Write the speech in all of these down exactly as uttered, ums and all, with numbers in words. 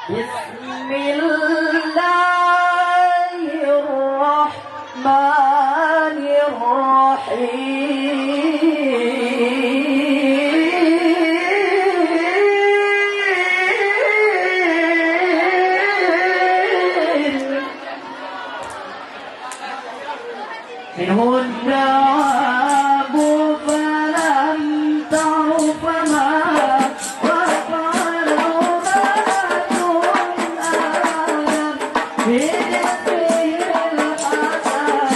Bismillahirrahmanirrahim. إن هن الدواب فلم ترفهما وقالوا بنات آدم بجنسه الحسن.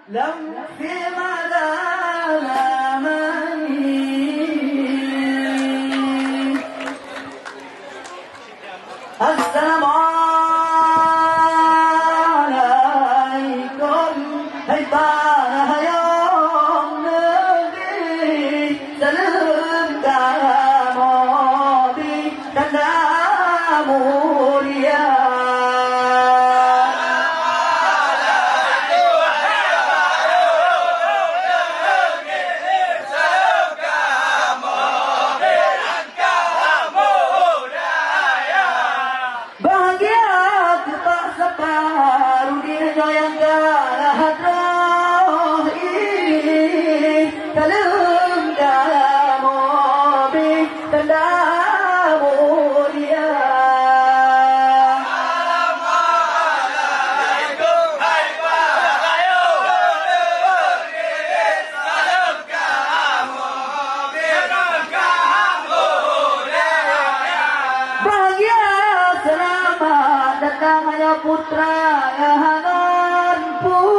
لم في مدى الأمان. Assalamualaikum, hai para hayom negeri, saleuem kamoe bri tanda mulia. Bahgia teupaksa paru di nyoe nyang ka hadroh ini, saleuem kamoe bri tanda mulia. Bahgia seulamat datang ya putra ya hanan pu-